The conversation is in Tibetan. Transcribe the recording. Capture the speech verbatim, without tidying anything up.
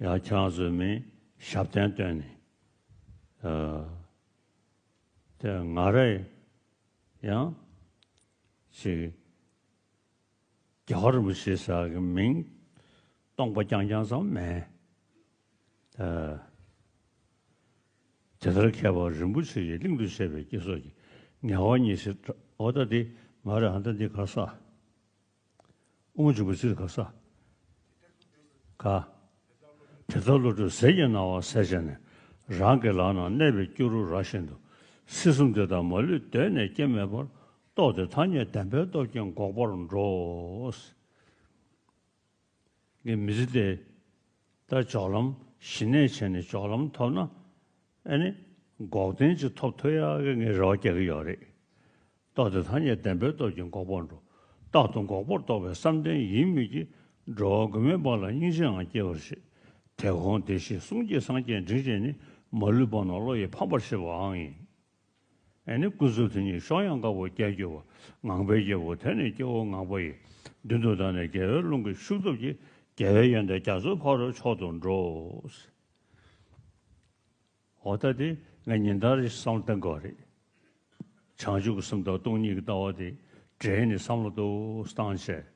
ཡང་ཁྱེད་རང་ཚོའི་མིང་ཞབས་བརྟན་བཏོན་ནས། ཨ། དེ་ང་རས་ཡང་ཅིག་རྒྱལ་བ་རིན་པོ་ཆེ་ཟེར་གི་མིང་སྟོང་པ་རྐྱང་རྐྱང་ཙམ་མེད། ཨ། དེ་ལྟར་མཁས་པ་རིན་པོ་ཆེ་ཡི་གླིང་དུ་བྱས་པའི་སྐྱེ་སོགས་ཀྱི་ངལ་བ་ཉིད་སེལ། འོ་ད་འདི་མ་རེད། ཨ། ད་འདི་ག་ས། དབུ་མ་འཇུག་པའི་ཚུལ་ག་ས། ག་དེ་ལྟར་བློ་གྲོས་ཟིལ་གྱིས་གནང་བ་ཟེར་བྱས་ནས། རང་གི་ལག་ན་གནས་པའི་སྐྱུ་རུ་ར་བཞིན་དུ། སྲིད་གསུམ་འདི་དག་མ་ལུས་གདོད་ནས་སྐྱེ་མེད་པར། རྟོགས་ཏེ་ཐ་སྙད་བདེན་པའི་སྟོབས་ཀྱིས་འགོག་པར་འགྲོ། ངས་མི་ཚེ་འདི་ད་སྦྱོར་ལམ་ཞི་གནས་བྱས་ནས་སྦྱོར་ལམ་ཐོབ་ན། ཨ་ནི་འགོག་བདེན་ཅིག་ཐོབ་ཐུབ་ཡག་གི་ངས་རེ་བ་རྒྱག་གི་ཡོད་རེད། རྟོགས་ཏེ་ཐ་སྙད་བདེན་པའི་སྟོབས་ཀྱིས་འགོག་པར་འགྲོ། རྟག་ཏུ་འགོག་པར་རྟོགས་པའི་བསམ་གཏན་ཡིད་མོས་ཀྱིས། འགྲོ་བ་མགོན་མེད་པ་ལ་སྙིང་རྗེའང་སྐྱེ་བར་བྱེད། དེ་གོང་བདེ་གཤེགས་གསུང་སྐྱེས་སངས་རྒྱས་འབྲིང་བྱས་ནས། མ་ལུས་པ་རྣམས་བློ་ཡིས་ཕམ་པར་བྱེད་པའང་ཡིན། ཨ་ནི་ཀུན་རྫོབ་དེ་ཉིད་གཤོག་ཡངས་དཀར་པོ་རྒྱས་གྱུར་པ། ངང་པའི་རྒྱལ་པོ་དེ་ནི་སྐྱེ་བོ་ངང་པ་ཡི། མདུན་དུ་བདར་ནས་རྒྱལ་བའི་ཀླུང་གི་ཤུགས་སྟོབས་ཀྱིས། རྒྱལ་བའི་ཡོན་ཏན་རྒྱ་མཚོའི་ཕ་རོལ་མཆོག་ཏུ་འགྲོ། འོ་ད་དེ་ངས་ཉིན་ལྟར་བསམ་བློ་གཏོང་དགོས་རེད། བྱང་ཆུབ་ཀྱི་སེམས་དང་སྟོང་ཉིད་ཀྱི་ལྟ་བ་དེ་འདྲེས་ནས་བསམ་བློ་ཏོག་ཙམ་བཏང་བྱས།